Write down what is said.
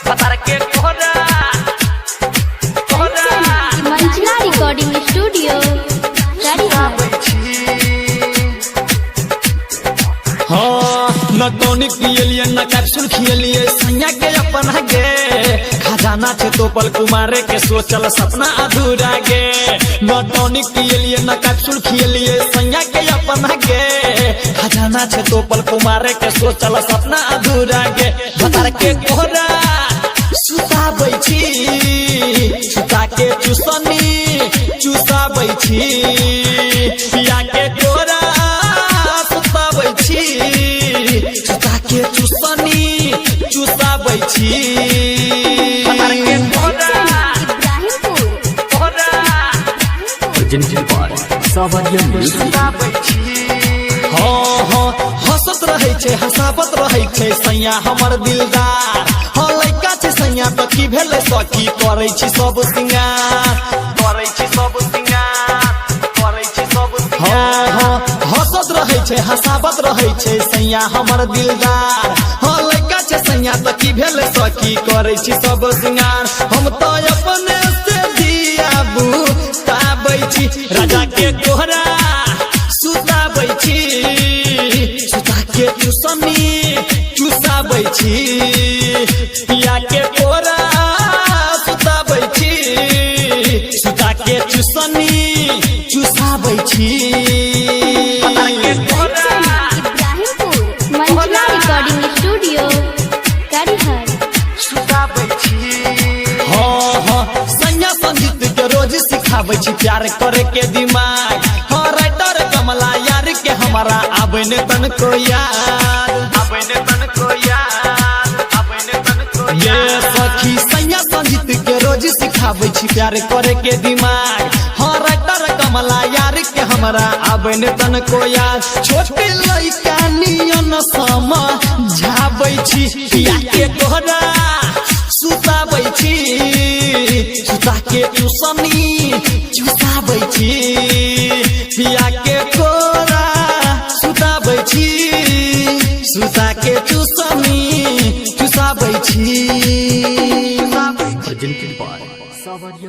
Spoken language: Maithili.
पतार के कोहरा कोहरा मंचला रिकॉर्डिंग स्टूडियो करिहर। हाँ, न टॉनिक पियलिए न कैप्सूल खियलिए सैया के अपन गे खजाना छे तोपल कुमारे के सोचल सपना अधूरा गे। न टॉनिक पियलिए न कैप्सूल खियलिए सैया के अपन गे खजाना छे तोपल कुमारे के सोचल सपना अधूरा गे। भतार के कोहरा सुताबै छी, सुता के चुसनी चुसाबै छी, पिया के कोरा सुताबै छी, सुता के चुसनी चुसाबै छी। पतार के कोहरा इब्राहिमपुर। कोहरा Presented by Savaria Music. सुताबै छी। हाँ हाँ, हंसत रहै छै हंसाबत रहै छै सैया हमर दिलदार। हाँ लइका छै सैया तऽ की भेलै सखी करै छी सब सिंगार, करै छी सब सिंगार, करै छी सब सिंगार। हाँ हाँ, हंसत रहै छै हंसाबत रहै छै सैया हमर दिलदार। हाँ लइका छै सैया तऽ की भेलै सखी करै छी सब सिंगार। हम तऽ अपने से दिया बुताबै छी, राजा के कोहरा सुताबै छी, सुता के चुसनी चुसाबै छी, पिया के कोरा सुताबै छी, सुता के चुसनी चुसाबै छी। पतार के कोहरा इब्राहिमपुर। मंचला रिकॉर्डिंग स्टूडियो करिहर। सुताबै छी। हाँ हाँ, सैया संगीत के रोज सिखाबै छी प्यार करे के दिमाग। हाँ राइटर कमला यार के हमारा आबै ने तनको याद, आबै ने तनको याद, आबै ने तनको ये याद। सखी सैया संगीत के रोज सिखाबै छी प्यार करे के दिमाग। हाँ राइटर कमला यार के हमारा आबै ने तनको याद। छोटे लइका नियन समा झाबै छी, पिया के कोहरा सुताबै छी, सुता के चुसनी चुसाबै छी, पिया के कोरा सुताबै छी, सुता के चुसनी चुसाबै छी। Presented by Savaria